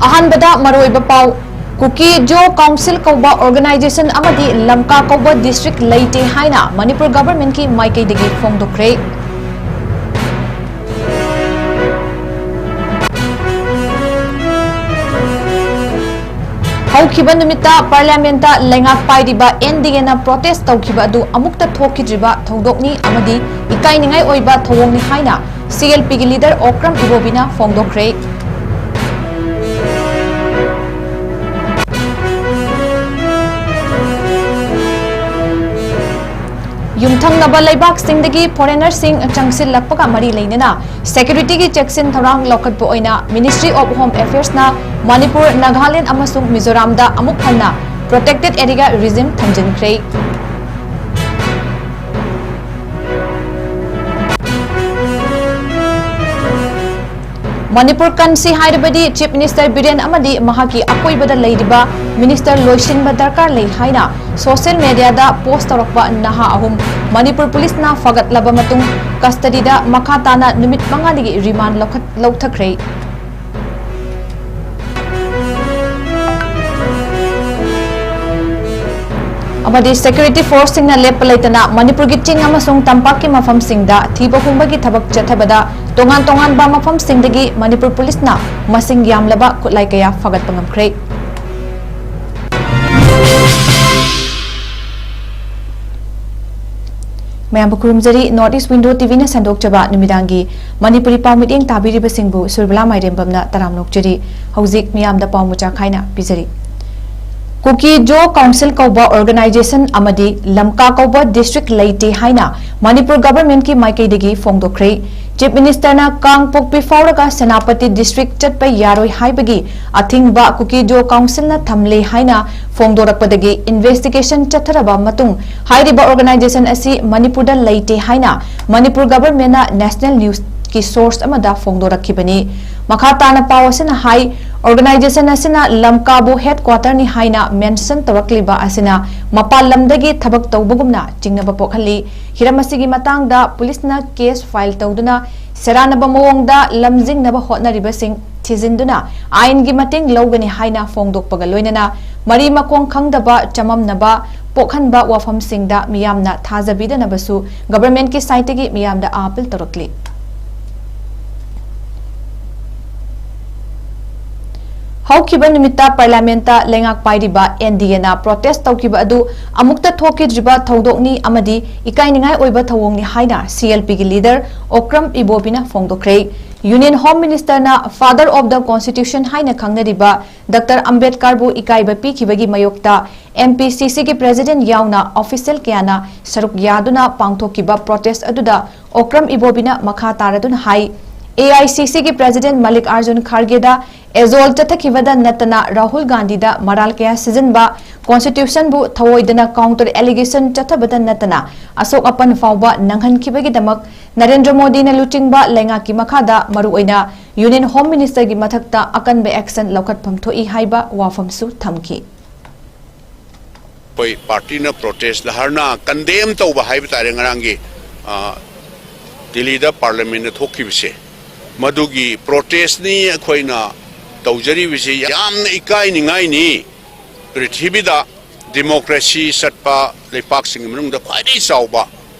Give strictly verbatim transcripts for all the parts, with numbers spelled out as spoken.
ꯑꯍꯥꯟꯕꯗ ꯃꯔꯨꯑꯣꯏꯕ ꯄꯥꯎ꯫ ꯀꯨꯀꯤ ꯖꯣ ꯀꯥꯎꯟꯁꯤꯜ ꯀꯧꯕ organization ꯑꯃꯗꯤ ꯂꯝꯀꯥ ꯀꯧꯕ district ꯂꯩꯇꯦ ꯍꯥꯏꯅ ꯃꯅꯤꯄꯨꯔ governmentꯀꯤ ꯃꯥꯏꯀꯩꯗꯒꯤ ꯐꯣꯡꯗꯣꯛꯈ꯭ꯔꯦ꯫ ꯍꯧꯈꯤꯕ ꯅꯨꯃꯤꯠꯇ parliamentꯇ ꯂꯩꯉꯥꯛ ꯄꯥꯏꯔꯤꯕ NDAꯅ protest ꯇꯧꯈꯤꯕ ꯑꯗꯨ ꯑꯃꯨꯛꯇ ꯊꯣꯛꯈꯤꯗ꯭ꯔꯤꯕ ꯊꯧꯗꯣꯛꯅꯤ ꯑꯃꯗꯤ ꯏꯀꯥꯏꯅꯤꯡꯉꯥꯏ ꯑꯣꯏꯕ ꯊꯧꯑꯣꯡꯅꯤ ꯍꯥꯏꯅ CLPꯒꯤ leader ꯑꯣꯀ꯭ꯔꯝ ꯏꯕꯣꯕꯤꯅ ꯐꯣꯡꯗꯣꯛꯈ꯭ꯔꯦ꯫ ꯌꯨꯝꯊꯪꯅꯕ ꯂꯩꯕꯥꯛꯁꯤꯡꯗꯒꯤ foreignerꯁꯤꯡ ꯆꯪꯁꯤꯜꯂꯛꯄꯒ ꯃꯔꯤ ꯂꯩꯅꯅ securityꯒꯤ ꯆꯦꯛꯁꯤꯟ ꯊꯧꯔꯥꯡ ꯂꯧꯈꯠꯄ ꯑꯣꯏꯅ Ministry of Home Affairsꯅ Manipur, Nagaland ꯑꯃꯁꯨꯡ ꯃꯤꯖꯣꯔꯥꯝꯗ ꯑꯃꯨꯛ ꯍꯟꯅ protected area regime ꯊꯝꯖꯤꯟꯈ꯭ꯔꯦ꯫ ꯃꯅꯤꯄꯨꯔ ꯀꯟꯁꯤ ꯍꯥꯏꯔꯕꯗꯤ Chief Minister ꯕꯤꯔꯦꯟ ꯑꯃꯗꯤ ꯃꯍꯥꯛꯀꯤ ꯑꯀꯣꯏꯕꯗ ꯂꯩꯔꯤꯕ minister ꯂꯣꯏꯁꯤꯟꯕ ꯗꯔꯀꯥꯔ ꯂꯩ ꯍꯥꯏꯅ social mediaꯗ post ꯇꯧꯔꯛꯄ ꯅꯍꯥ ꯑꯍꯨꯝ ꯃꯅꯤꯄꯨꯔ policeꯅ ꯐꯥꯒꯠꯂꯕ ꯃꯇꯨꯡ custodyꯗ ꯃꯈꯥ ꯇꯥꯅ ꯅꯨꯃꯤꯠ ꯃꯉꯥꯅꯤꯒꯤ remand ꯂꯧꯈꯠ-, ꯂꯧꯊꯈ꯭ꯔꯦ꯫ ꯑꯃꯗꯤ security forceꯁꯤꯡꯅ ꯂꯦꯞꯄ ꯂꯩꯇꯅ ꯃꯅꯤꯄꯨꯔꯒꯤ ꯆꯤꯡ ꯑꯃꯁꯨꯡ ꯇꯝꯄꯥꯛꯀꯤ ꯃꯐꯝꯁꯤꯡꯗ ꯊꯤꯕ ꯍꯨꯝꯕꯒꯤ ꯊꯕꯛ ꯆꯠꯊꯕꯗ ꯇꯣꯉꯥꯟ ꯇꯣꯉꯥꯟꯕ ꯃꯐꯝꯁꯤꯡꯗꯒꯤ ꯃꯅꯤꯄꯨꯔ policeꯅ ꯃꯁꯤꯡ ꯌꯥꯝꯂꯕ ꯈꯨꯠꯂꯥꯏ ꯀꯌꯥ ꯐꯥꯒꯠꯄ ꯉꯝꯈ꯭ꯔꯦ꯫ ꯃꯌꯥꯝꯕꯨ ꯈꯨꯔꯨꯝꯖꯔꯤ꯫ North East Window TVꯅ ꯁꯟꯗꯣꯛꯆꯕ ꯅꯨꯃꯤꯗꯥꯡꯒꯤ ꯃꯅꯤꯄꯨꯔꯤ ꯄꯥꯎ ꯃꯤꯠꯌꯦꯡ ꯇꯥꯕꯤꯔꯤꯕꯁꯤꯡꯕꯨ ꯁꯨꯔꯕꯂꯥ ꯃꯥꯏꯔꯦꯝꯕꯝꯅ ꯇꯔꯥꯝꯅ ꯑꯣꯛꯆꯔꯤ꯫ ꯍꯧꯖꯤꯛ ꯃꯤꯌꯥꯝꯗ ꯄꯥꯎ ꯃꯆꯥ ꯈꯥꯏꯅ ꯄꯤꯖꯔꯤ꯫ ꯀꯨꯀꯤ ꯖꯣ ꯀꯥꯎꯟꯁꯤꯜ ꯀꯧꯕ organization ꯑꯃꯗꯤ ꯂꯝꯀꯥ ꯀꯧꯕ district ꯂꯩꯇꯦ ꯍꯥꯏꯅ ꯃꯅꯤꯄꯨꯔ governmentꯀꯤ ꯃꯥꯏꯀꯩꯗꯒꯤ ꯐꯣꯡꯗꯣꯛꯈ꯭ꯔꯦ꯫ Chief Ministerꯅ ꯀꯥꯡꯄꯣꯛꯄꯤ ꯐꯥꯎꯔꯒ ꯁꯦꯅꯥꯄꯇꯤ district ꯆꯠꯄ ꯌꯥꯔꯣꯏ ꯍꯥꯏꯕꯒꯤ ꯑꯊꯤꯡꯕ ꯀꯨꯀꯤ ꯖꯣ ꯀꯥꯎꯟꯁꯤꯜꯅ ꯊꯝꯂꯦ ꯍꯥꯏꯅ ꯐꯣꯡꯗꯣꯔꯛꯄꯗꯒꯤ investigation ꯆꯠꯊꯔꯕ ꯃꯇꯨꯡ ꯍꯥꯏꯔꯤꯕ organization ꯑꯁꯤ ꯃꯅꯤꯄꯨꯔꯗ ꯂꯩꯇꯦ ꯍꯥꯏꯅ ꯃꯅꯤꯄꯨꯔ governmentꯅ national newsꯀꯤ source ꯑꯃꯗ ꯐꯣꯡꯗꯣꯔꯛꯈꯤꯕꯅꯤ꯫ ꯃꯈꯥ ꯇꯥꯅ ꯄꯥꯎ ꯑꯁꯤꯅ ꯍꯥꯏ, organization ꯑꯁꯤꯅ ꯂꯝꯀꯥꯕꯨ headquarterꯅꯤ ꯍꯥꯏꯅ mention ꯇꯧꯔꯛꯂꯤꯕ ꯑꯁꯤꯅ ꯃꯄꯥꯟ ꯂꯝꯗꯒꯤ ꯊꯕꯛ ꯇꯧꯕꯒꯨꯝꯅ ꯆꯤꯡꯅꯕ ꯄꯣꯛꯍꯜꯂꯤ꯫ ꯍꯤꯔꯝ ꯑꯁꯤꯒꯤ ꯃꯇꯥꯡꯗ policeꯅ case file ꯇꯧꯗꯨꯅ ꯁꯦꯔꯥꯟꯅꯕ ꯃꯑꯣꯡꯗ ꯂꯝꯖꯤꯡꯅꯕ ꯍꯣꯠꯅꯔꯤꯕꯁꯤꯡ ꯊꯤꯖꯤꯟꯗꯨꯅ ꯑꯥꯏꯟꯒꯤ ꯃꯇꯦꯡ ꯂꯧꯒꯅꯤ ꯍꯥꯏꯅ ꯐꯣꯡꯗꯣꯛꯄꯒ ꯂꯣꯏꯅꯅ ꯃꯔꯤ ꯃꯈꯣꯡ ꯈꯪꯗꯕ ꯆꯃꯝꯅꯕ ꯄꯣꯛꯍꯟꯕ ꯋꯥꯐꯝꯁꯤꯡꯗ ꯃꯤꯌꯥꯝꯅ ꯊꯥꯖꯕꯤꯗꯅꯕꯁꯨ governmentꯀꯤ sideꯇꯒꯤ ꯃꯤꯌꯥꯝꯗ appeal ꯇꯧꯔꯛꯂꯤ꯫ ꯍꯧꯈꯤꯕ ꯅꯨꯃꯤꯠꯇ parliamentꯇ ꯂꯩꯉꯥꯛ ꯄꯥꯏꯔꯤꯕ NDAꯅ protest ꯇꯧꯈꯤꯕ ꯑꯗꯨ ꯑꯃꯨꯛꯇ ꯊꯣꯛꯈꯤꯗ꯭ꯔꯤꯕ ꯊꯧꯗꯣꯛꯅꯤ ꯑꯃꯗꯤ ꯏꯀꯥꯏꯅꯤꯡꯉꯥꯏ ꯑꯣꯏꯕ ꯊꯧꯑꯣꯡꯅꯤ ꯍꯥꯏꯅ CLPꯒꯤ leader Okram ꯏꯕꯣꯕꯤꯅ ꯐꯣꯡꯗꯣꯛꯈ꯭ꯔꯦ꯫ Union Home Ministerꯅ Father of the Constitution ꯍꯥꯏꯅ ꯈꯪꯅꯔꯤꯕ Doctor ꯑꯝꯕꯦꯗꯀꯔꯕꯨ ꯏꯀꯥꯏꯕ ꯄꯤꯈꯤꯕꯒꯤ ꯃꯥꯌꯣꯛꯇ MPCCꯒꯤ president ꯌꯥꯎꯅ official ꯀꯌꯥꯅ ꯁꯔꯨꯛ ꯌꯥꯗꯨꯅ ꯄꯥꯡꯊꯣꯛꯈꯤꯕ protest ꯑꯗꯨꯗ ꯑꯣꯀ꯭ꯔꯝ ꯏꯕꯣꯕꯤꯅ ꯃꯈꯥ ꯇꯥꯔꯗꯨꯅ ꯍꯥꯏ, AICCꯒꯤ president ꯃꯜꯂꯤꯛ ꯑꯥꯔꯖꯨꯟ ꯈꯥꯔꯒꯦꯗ ꯏꯟꯁꯜꯠ ꯆꯠꯊꯈꯤꯕꯗ ꯅꯠꯇꯅ ꯔꯥꯍꯨꯜ ꯒꯥꯟꯙꯤꯗ ꯃꯔꯥꯜ ꯀꯌꯥ ꯁꯤꯖꯤꯟꯕ, constitutionꯕꯨ ꯊꯧꯑꯣꯏꯗꯅ counter allegation ꯆꯠꯊꯕꯗ ꯅꯠꯇꯅ ꯑꯁꯣꯛ ꯑꯄꯟ ꯐꯥꯎꯕ ꯅꯪꯍꯟꯈꯤꯕꯒꯤꯗꯃꯛ ꯅꯔꯦꯟꯗ꯭ꯔ ꯃꯣꯗꯤꯅ ꯂꯨꯆꯤꯡꯕ ꯂꯩꯉꯥꯛꯀꯤ ꯃꯈꯥꯗ ꯃꯔꯨꯑꯣꯏꯅ Union Home Ministerꯒꯤ ꯃꯊꯛꯇ ꯑꯀꯟꯕ action ꯂꯧꯈꯠꯐꯝ ꯊꯣꯛꯏ ꯍꯥꯏꯕ ꯋꯥꯐꯝꯁꯨ ꯊꯝꯈꯤ꯫ ꯑꯩꯈꯣꯏ partyꯅ protest ꯙꯔꯅꯥ condemn ꯇꯧꯕ ꯍꯥꯏꯕ ꯇꯥꯔꯦ ꯉꯔꯥꯡꯒꯤ, ꯑ, ꯗꯤꯜꯂꯤꯗ parliamentꯅ ꯊꯣꯛꯈꯤꯕꯁꯦ꯫ ꯃꯗꯨꯒꯤ protestꯅꯤ ꯑꯩꯈꯣꯏꯅ ꯇꯧꯖꯔꯤꯕꯁꯤ꯫ ꯌꯥꯝꯅ ꯏꯀꯥꯏꯅꯤꯡꯉꯥꯏꯅꯤ꯫ ꯄ꯭ꯔꯤꯊꯤꯕꯤꯗ democracy ꯆꯠꯄ ꯂꯩꯄꯥꯛꯁꯤꯡꯒꯤ ꯃꯅꯨꯡꯗ ꯈ꯭ꯋꯥꯏꯗꯒꯤ ꯆꯥꯎꯕ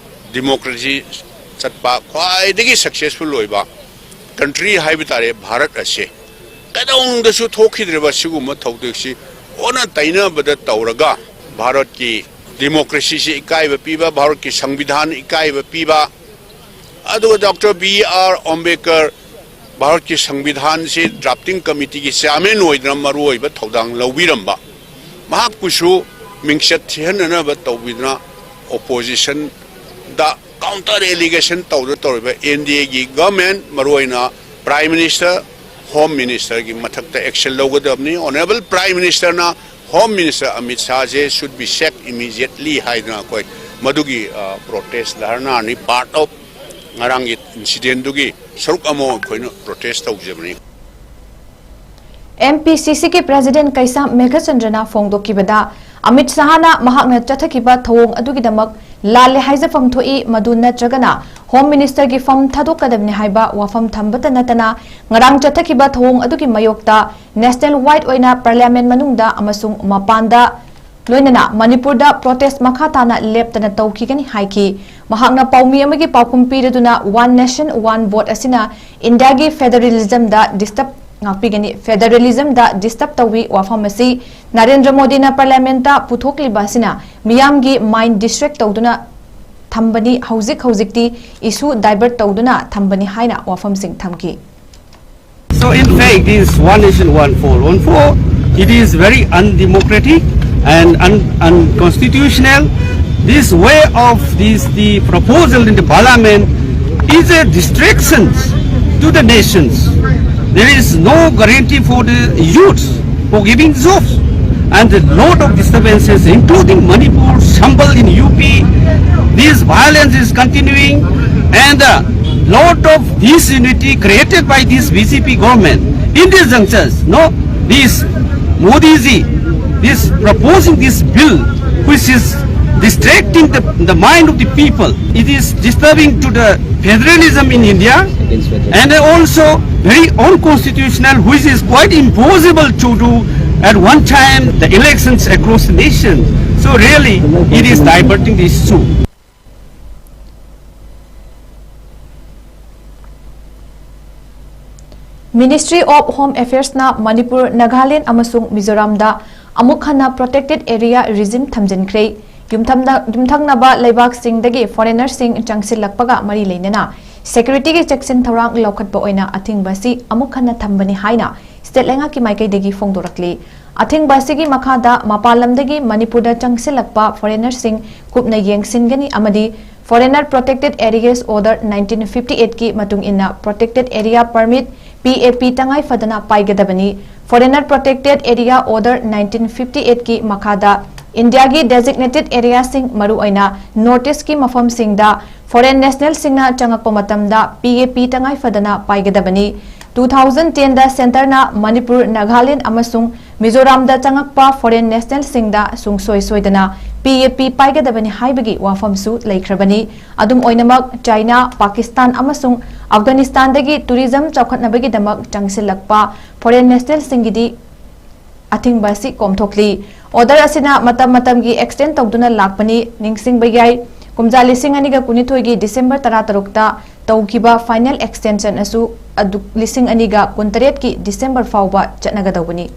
democracy ꯆꯠꯄ, ꯈ꯭ꯋꯥꯏꯗꯒꯤ successful ꯑꯣꯏꯕ country ꯍꯥꯏꯕ ꯇꯥꯔꯦ ꯚꯥꯔꯠ ꯑꯁꯦ꯫ ꯀꯩꯗꯧꯅꯨꯡꯗꯁꯨ ꯊꯣꯛꯈꯤꯗ꯭ꯔꯤꯕ ꯁꯤꯒꯨꯝꯕ ꯊꯧꯗꯣꯛꯁꯤ ꯑꯣꯟꯅ ꯇꯩꯅꯕꯗ ꯇꯧꯔꯒ ꯚꯥꯔꯠꯀꯤ democracyꯁꯤ ꯏꯀꯥꯏꯕ ꯄꯤꯕ, ꯚꯥꯔꯠꯀꯤ ꯁꯪꯕꯤꯙꯥꯟ ꯏꯀꯥꯏꯕ ꯄꯤꯕ, ꯑꯗꯨꯒ Doctor B R Ambedkar ꯚꯥꯔꯠꯀꯤ ꯁꯪꯕꯤꯙꯥꯟꯁꯤ drafting committeeꯒꯤ chairman ꯑꯣꯏꯗꯨꯅ ꯃꯔꯨꯑꯣꯏꯕ ꯊꯧꯗꯥꯡ ꯂꯧꯕꯤꯔꯝꯕ, ꯃꯍꯥꯛꯄꯨꯁꯨ ꯃꯤꯡꯆꯠ ꯊꯤꯍꯟꯅꯅꯕ ꯇꯧꯕꯤꯗꯨꯅ ꯑꯣꯄꯣꯖꯤꯁꯟꯗ ꯀꯥꯎꯟꯇꯔ ꯑꯦꯂꯤꯒꯦꯁꯟ ꯇꯧꯗꯨꯅ ꯇꯧꯔꯤꯕ ꯑꯦꯟ ꯗꯤ ꯑꯦꯒꯤ ꯒꯚꯔꯟꯃꯦꯟꯠ, ꯃꯔꯨꯑꯣꯏꯅ ꯄ꯭ꯔꯥꯏꯝ ꯃꯤꯅꯤꯁꯇꯔ, ꯍꯣꯝ ꯃꯤꯅꯤꯁꯇꯔꯒꯤ ꯃꯊꯛꯇ ꯑꯦꯛꯁꯟ ꯂꯧꯒꯗꯕꯅꯤ꯫ ꯑꯣꯅꯔꯦꯕꯜ ꯄ꯭ꯔꯥꯏꯝ ꯃꯤꯅꯤꯁꯇꯔꯅ ꯍꯣꯝ ꯃꯤꯅꯤꯁꯇꯔ ꯑꯃꯤꯠ ꯁꯥꯍꯁꯦ should be sacked immediately ꯍꯥꯏꯗꯅ ꯑꯩꯈꯣꯏ ꯃꯗꯨꯒꯤ ꯄ꯭ꯔꯣꯇꯦꯁ ꯙꯔꯅꯥꯅꯤ, ꯄꯥꯔꯠ ꯑꯣꯐ ꯉꯔꯥꯡꯒꯤ ꯏꯟꯁꯤꯗꯦꯟꯗꯨꯒꯤ ꯁꯔꯨꯛ ꯑꯃ ꯑꯣꯏꯅ ꯑꯩꯈꯣꯏꯅ ꯄ꯭ꯔꯣꯇꯦꯁ ꯇꯧꯖꯕꯅꯤ꯫ ꯑꯦꯝ ꯄꯤ ꯁꯤ ꯁꯤꯒꯤ ꯄ꯭ꯔꯦꯁꯤꯗꯦꯟꯠ ꯀꯩꯁꯥꯝ ꯃꯦꯘꯆꯟꯗ꯭ꯔꯅ ꯐꯣꯡꯗꯣꯛꯈꯤꯕꯗ, ꯑꯃꯤꯠ ꯁꯍꯥꯅ ꯃꯍꯥꯛꯅ ꯆꯠꯊꯈꯤꯕ ꯊꯧꯑꯣꯡ ꯑꯗꯨꯒꯤꯗꯃꯛ ꯂꯥꯜꯂꯦ ꯍꯥꯏꯖꯐꯝ ꯊꯣꯛꯏ, ꯃꯗꯨ ꯅꯠꯇ꯭ꯔꯒꯅ ꯍꯣꯝ ꯃꯤꯅꯤꯁꯇꯔꯒꯤ ꯐꯝ ꯊꯥꯗꯣꯛꯀꯗꯕꯅꯤ ꯍꯥꯏꯕ ꯋꯥꯐꯝ ꯊꯝꯕꯇ ꯅꯠꯇꯅ, ꯉꯔꯥꯡ ꯆꯠꯊꯈꯤꯕ ꯊꯧꯑꯣꯡ ꯑꯗꯨꯒꯤ ꯃꯥꯌꯣꯛꯇ ꯅꯦꯁꯅꯦꯜ ꯋꯥꯏꯗ ꯑꯣꯏꯅ ꯄꯥꯔꯂꯤꯌꯥꯃꯦꯟꯠ ꯃꯅꯨꯡꯗ ꯑꯃꯁꯨꯡ ꯃꯄꯥꯟꯗ ꯂꯣꯏꯅꯅ ꯃꯅꯤꯄꯨꯔꯗ ꯄ꯭ꯔꯣꯇꯦꯁ ꯃꯈꯥ ꯇꯥꯅ ꯂꯦꯞꯇꯅ ꯇꯧꯈꯤꯒꯅꯤ ꯍꯥꯏꯈꯤ꯫ ꯃꯍꯥꯛꯅ ꯄꯥꯎꯃꯤ ꯑꯃꯒꯤ ꯄꯥꯎꯈꯨꯝ ꯄꯤꯔꯗꯨꯅ, "One nation, one vote ꯑꯁꯤꯅ ꯏꯟꯗꯤꯌꯥꯒꯤ ꯐꯦꯗꯔꯦꯂꯤꯖꯝꯗ ꯗꯤꯁꯇꯔꯕ ꯉꯥꯛꯄꯤꯒꯅꯤ꯫ ꯐꯦꯗꯔꯦꯂꯤꯖꯝꯗ ꯗꯤꯁꯇꯔꯕ ꯇꯧꯏ꯫ ꯋꯥꯐꯝ ꯑꯁꯤ ꯅꯔꯦꯟꯗ꯭ꯔ ꯃꯣꯗꯤꯅ ꯄꯥꯔꯂꯤꯌꯥꯃꯦꯟꯠꯇ ꯄꯨꯊꯣꯛꯂꯤꯕ ꯑꯁꯤꯅ ꯃꯤꯌꯥꯝꯒꯤ ꯃꯥꯏꯟꯗ ꯗꯤꯁꯇ꯭ꯔꯦꯛ ꯇꯧꯗꯨꯅ ꯊꯝꯕꯅꯤ꯫ ꯍꯧꯖꯤꯛ ꯍꯧꯖꯤꯛꯇꯤ ꯏꯁꯨ ꯗꯥꯏꯚꯔꯠ ꯇꯧꯗꯨꯅ ꯊꯝꯕꯅꯤ" ꯍꯥꯏꯅ ꯋꯥꯐꯝꯁꯤꯡ ꯊꯝꯈꯤ꯫ So in fact, this one nation, one vote, one vote, it is very undemocratic and un- unconstitutional. This way of this, the proposal in the parliament is a distraction to the nations. There is no guarantee for the youth for giving jobs. And a lot of disturbances, including Manipur, Chambal in U P. This violence is continuing, and a lot of disunity created by this B J P government. In this juncture, no, this Modi ji, this proposing this bill, which is distracting the, the mind of the people, it is disturbing to the federalism in India, and also very unconstitutional, which is quite impossible to do at one time the elections across the nation. So really, it is diverting the issue. Ministry of Home Affairs ꯅ ꯃꯅꯤꯄꯨꯔ, ꯅꯥꯒꯥꯂꯦꯟꯗ ꯑꯃꯁꯨꯡ ꯃꯤꯖꯣꯔꯥꯝꯗ ꯑꯃꯨꯛ ꯍꯟꯅ protected area regime ꯊꯝꯖꯤꯟꯈ꯭ꯔꯦ꯫ ꯌꯨꯝꯊꯝꯅ- ꯌꯨꯝꯊꯪꯅꯕ ꯂꯩꯕꯥꯛꯁꯤꯡꯗꯒꯤ foreigner ꯁꯤꯡ ꯆꯪꯁꯤꯜꯂꯛꯄꯒ ꯃꯔꯤ ꯂꯩꯅꯅ security ꯒꯤ ꯆꯦꯛꯁꯤꯟ ꯊꯧꯔꯥꯡ ꯂꯧꯈꯠꯄ ꯑꯣꯏꯅ ꯑꯊꯤꯡꯕ ꯑꯁꯤ ꯑꯃꯨꯛ ꯍꯟꯅ ꯊꯝꯕꯅꯤ ꯍꯥꯏꯅ state ꯂꯩꯉꯥꯛꯀꯤ ꯃꯥꯏꯀꯩꯗꯒꯤ ꯐꯣꯡꯗꯣꯔꯛꯂꯤ꯫ ꯑꯊꯤꯡꯕ ꯑꯁꯤꯒꯤ ꯃꯈꯥꯗ ꯃꯄꯥꯟ ꯂꯝꯗꯒꯤ ꯃꯅꯤꯄꯨꯔꯗ ꯆꯪꯁꯤꯜꯂꯛꯄ ꯐꯣꯔꯦꯅꯔꯁꯤꯡ ꯀꯨꯞꯅ ꯌꯦꯡꯁꯤꯟꯒꯅꯤ ꯑꯃꯗꯤ Foreigner Protected Areas Order nineteen fifty eight ꯀꯤ ꯃꯇꯨꯡ ꯏꯟꯅ Protected Area Permit, P A P, ꯇꯉꯥꯏ ꯐꯗꯅ ꯄꯥꯏꯒꯗꯕꯅꯤ꯫ Foreigner Protected Area Order nineteen fifty eight ꯀꯤ ꯃꯈꯥꯗ ꯏꯟꯗꯤꯌꯥꯒꯤ designated areaꯁꯤꯡ, ꯃꯔꯨꯑꯣꯏꯅ North Eastꯀꯤ ꯃꯐꯝꯁꯤꯡꯗ foreign nationalꯁꯤꯡꯅ ꯆꯪꯉꯛꯄ ꯃꯇꯝꯗ P A P ꯇꯉꯥꯏ ꯐꯗꯅ ꯄꯥꯏꯒꯗꯕꯅꯤ꯫ Two thousand ten ꯗ centreꯅ ꯃꯅꯤꯄꯨꯔ, ꯅꯥꯒꯥꯂꯦꯟ ꯑꯃꯁꯨꯡ ꯃꯤꯖꯣꯔꯥꯝꯗ ꯆꯪꯉꯛꯄ foreign nationalꯁꯤꯡꯗ ꯁꯨꯡꯁꯣꯏ ꯁꯣꯏꯗꯅ P A P ꯄꯥꯏꯒꯗꯕꯅꯤ ꯍꯥꯏꯕꯒꯤ ꯋꯥꯐꯝꯁꯨ ꯂꯩꯈ꯭ꯔꯕꯅꯤ꯫ ꯑꯗꯨꯝ ꯑꯣꯏꯅꯃꯛ, ꯆꯥꯏꯅꯥ, ꯄꯥꯀꯤꯁꯇꯥꯟ ꯑꯃꯁꯨꯡ ꯑꯐꯒꯥꯅꯤꯁꯇꯥꯟꯗꯒꯤ tourism ꯆꯥꯎꯈꯠꯅꯕꯒꯤꯗꯃꯛ ꯆꯪꯁꯤꯜꯂꯛꯄ foreign nationalꯁꯤꯡꯒꯤꯗꯤ ꯑꯊꯤꯡꯕ ꯑꯁꯤ ꯀꯣꯝꯊꯣꯛꯂꯤ꯫ Order ꯑꯁꯤꯅ ꯃꯇꯝ ꯃꯇꯝꯒꯤ extend ꯇꯧꯗꯨꯅ ꯂꯥꯛꯄꯅꯤ꯫ ꯅꯤꯡꯁꯤꯡꯕ ꯌꯥꯏ, ꯀꯨꯝꯖꯥ ꯂꯤꯁꯤꯡ ꯑꯅꯤꯒ ꯀꯨꯟꯅꯤꯊꯣꯏꯒꯤ December ꯇꯔꯥꯇꯔꯨꯛꯇ ꯇꯧꯈꯤꯕ final extension ꯑꯁꯨ ꯑꯗꯨ ꯂꯤꯁꯤꯡ ꯑꯅꯤꯒ ꯀꯨꯟꯇꯔꯦꯠꯀꯤ December ꯐꯥꯎꯕ ꯆꯠꯅꯒꯗꯧꯕꯅꯤ꯫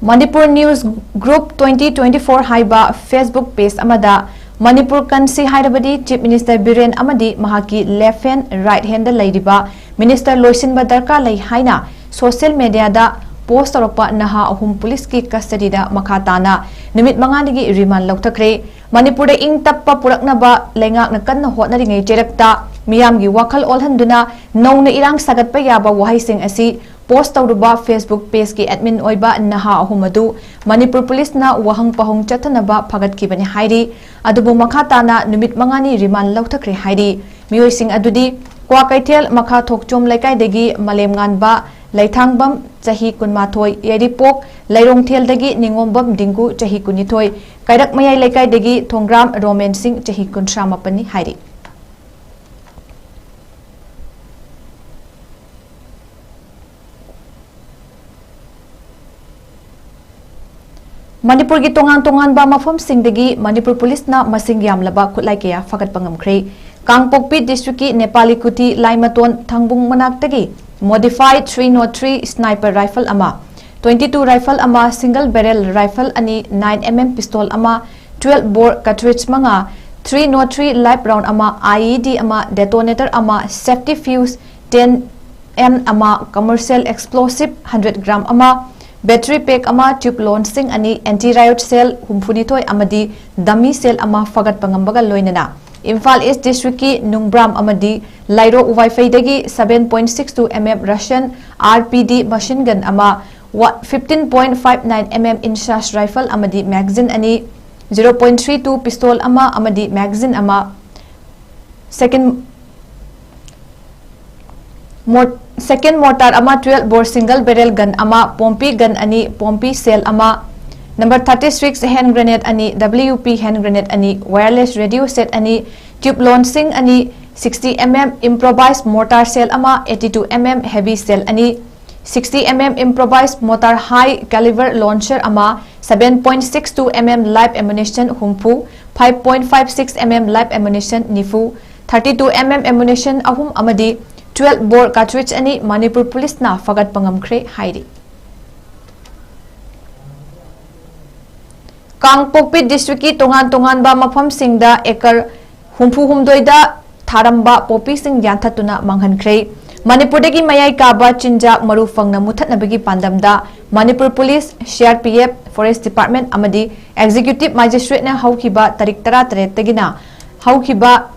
Manipur News Group twenty twenty-four ꯍꯥꯏꯕ Facebook page ꯑꯃꯗ ꯃꯅꯤꯄꯨꯔ ꯀꯟꯁꯤ ꯍꯥꯏꯔꯕꯗꯤ Chief Minister ꯕꯤꯔꯦꯟ ꯑꯃꯗꯤ ꯃꯍꯥꯛꯀꯤ left hand, right handꯗ ꯂꯩꯔꯤꯕ minister ꯂꯣꯏꯁꯤꯟꯕ ꯗꯔꯀꯥꯔ ꯂꯩ ꯍꯥꯏꯅ social mediaꯗ post ꯇꯧꯔꯛꯄ ꯅꯍꯥ ꯑꯍꯨꯝ ꯄꯨꯂꯤꯁꯀꯤ custodyꯗ ꯃꯈꯥ ꯇꯥꯅ ꯅꯨꯃꯤꯠ ꯃꯉꯥꯅꯤꯒꯤ remand ꯂꯧꯊꯈ꯭ꯔꯦ꯫ ꯃꯅꯤꯄꯨꯔꯗ ꯏꯪ ꯇꯞꯄ ꯄꯨꯔꯛꯅꯕ ꯂꯩꯉꯥꯛꯅ ꯀꯟꯅ ꯍꯣꯠꯅꯔꯤꯉꯩ ꯆꯩꯔꯛꯇ ꯃꯤꯌꯥꯝꯒꯤ ꯋꯥꯈꯜ ꯑꯣꯜꯍꯟꯗꯨꯅ ꯅꯧꯅ ꯏꯔꯥꯡ ꯁꯥꯒꯠꯄ ꯌꯥꯕ ꯋꯥꯍꯩꯁꯤꯡ ꯑꯁꯤ post ꯇꯧꯔꯨꯕ Facebook pageꯀꯤ admin ꯑꯣꯏꯕ ꯅꯍꯥ ꯑꯍꯨꯝ ꯑꯗꯨ ꯃꯅꯤꯄꯨꯔ ꯄꯨꯂꯤꯁꯅ ꯋꯥꯍꯪ ꯄꯥꯎꯍꯪ ꯆꯠꯊꯅꯕ ꯐꯥꯒꯠꯈꯤꯕꯅꯤ ꯍꯥꯏꯔꯤ꯫ ꯑꯗꯨꯕꯨ ꯃꯈꯥ ꯇꯥꯅ ꯅꯨꯃꯤꯠ ꯃꯉꯥꯅꯤ remand ꯂꯧꯊꯈ꯭ꯔꯦ ꯍꯥꯏꯔꯤ꯫ ꯃꯤꯑꯣꯏꯁꯤꯡ ꯑꯗꯨꯗꯤ ꯀ꯭ꯋꯥꯀꯩꯊꯦꯜ ꯃꯈꯥ ꯊꯣꯛꯆꯣꯝ ꯂꯩꯀꯥꯏꯗꯒꯤ ꯃꯂꯦꯝꯉꯥꯟꯕ ꯂꯩꯊꯥꯡꯕꯝ, ꯆꯍꯤ ꯀꯨꯟꯃꯥꯊꯣꯏ, ꯌꯥꯏꯔꯤꯄꯣꯛ ꯂꯩꯔꯣꯡꯊꯦꯜꯗꯒꯤ ꯅꯤꯉꯣꯝꯕꯝ ꯗꯤꯡꯒꯨ, ꯆꯍꯤ ꯀꯨꯟꯅꯤꯊꯣꯏ, ꯀꯩꯔꯛꯃꯌꯥꯏ ꯂꯩꯀꯥꯏꯗꯒꯤ ꯊꯣꯡꯒ꯭ꯔꯥꯝ ꯔꯣꯃꯦꯟ ꯁꯤꯡ, ꯆꯍꯤ ꯀꯨꯟꯊ꯭ꯔꯥ ꯃꯥꯄꯟꯅꯤ ꯍꯥꯏꯔꯤ꯫ ꯃꯅꯤꯄꯨꯔꯒꯤ ꯇꯣꯉꯥꯟ ꯇꯣꯉꯥꯟꯕ ꯃꯐꯝꯁꯤꯡꯗꯒꯤ ꯃꯅꯤꯄꯨꯔ ꯄꯨꯂꯤꯁꯅ ꯃꯁꯤꯡ ꯌꯥꯝꯂꯕ ꯈꯨꯠꯂꯥꯏ ꯀꯌꯥ ꯐꯒꯠꯄ ꯉꯝꯈ꯭ꯔꯦ꯫ ꯀꯥꯡꯄꯣꯛꯄꯤ districtꯀꯤ Nepali ꯀꯨꯊꯤ ꯂꯥꯏꯃꯇꯣꯟ ꯊꯥꯡꯕꯨꯡ ꯃꯅꯥꯛꯇꯒꯤ modified three nought three sniper rifle ꯑꯃ, twenty two rifle ꯑꯃ, single barrel rifle ꯑꯅꯤ, nine M M pistol ꯑꯃ, twelve bore cartridge ꯃꯉꯥ, three not three live round ꯑꯃ, I E D ꯑꯃ, detonator ꯑꯃ, safety fuse ten N ꯑꯃ, commercial explosive hundred gram ꯑꯃ, battery pack ꯑꯃ, tube launching ꯑꯅꯤ, anti riot shell ꯍꯨꯝꯐꯨꯅꯤꯊꯣꯏ ꯑꯃꯗꯤ dummy shell ꯑꯃ ꯐꯒꯠꯄ ꯉꯝꯕꯒ ꯂꯣꯏꯅꯅ ꯏꯝꯐꯥꯜ East District ꯀꯤ ꯅꯨꯡꯕ꯭ꯔꯥꯝ ꯑꯃꯗꯤ ꯂꯥꯏꯔꯣꯛ ꯋꯥꯏꯐꯩꯗꯒꯤ seven point six two M M Russian R P D machine gun ꯑꯃ, fifteen point five nine M M INSAS rifle ꯑꯃꯗꯤ magazine ꯑꯅꯤ, zero point three two pistol ꯑꯃ ꯑꯃꯗꯤ magazine ꯑꯃ, second mor-, second mortar ꯑꯃ, twelve bore single barrel gun ꯑꯃ, Pompey gun ꯑꯅꯤ, Pompey shell ꯑꯃ, number thirty six hand grenade ꯑꯅꯤ, W P hand grenade ꯑꯅꯤ, wireless radio set ꯑꯅꯤ, tube launching ꯑꯅꯤ, sixty M M improvised mortar shell ꯑꯃ, eighty two M M heavy shell ꯑꯅꯤ, sixty M M improvised mortar high caliber launcher ꯑꯃ, seven point six two M M live ammunition ꯍꯨꯝꯐꯨ, five point five six M M live ammunition ꯅꯤꯐꯨ, thirty two M M ammunition ꯑꯍꯨꯝ ꯑꯃꯗꯤ twelve bore cartridge ꯑꯅꯤ ꯃꯅꯤꯄꯨꯔ ꯄꯨꯂꯤꯁꯅ ꯐꯒꯠꯄ ꯉꯝꯈ꯭ꯔꯦ ꯍꯥꯏꯔꯤ꯫ ꯀꯥꯡꯄꯣꯛꯄꯤ district ꯀꯤ ꯇꯣꯉꯥꯟ ꯇꯣꯉꯥꯟꯕ ꯃꯐꯝꯁꯤꯡꯗ acre ꯍꯨꯝꯐꯨ ꯍꯨꯝꯗꯣꯏꯗ ꯊꯥꯔꯝꯕ ꯄꯣꯄꯤꯁꯤꯡ ꯌꯥꯟꯊꯠꯇꯨꯅ ꯃꯥꯡꯍꯟꯈ꯭ꯔꯦ꯫ ꯃꯅꯤꯄꯨꯔꯗꯒꯤ ꯃꯌꯥꯏ ꯀꯥꯕ ꯆꯤꯟꯖꯥꯛ ꯃꯔꯨ ꯐꯪꯅ ꯃꯨꯊꯠꯅꯕꯒꯤ ꯄꯥꯟꯗꯝꯗ Manipur police, C R P F, Forest Department ꯑꯃꯗꯤ Executive Magistrate ꯅ ꯍꯧꯈꯤꯕ ꯇꯥꯔꯤꯛ ꯇꯔꯥꯇꯔꯦꯠꯇꯒꯤꯅ ꯍꯧꯈꯤꯕ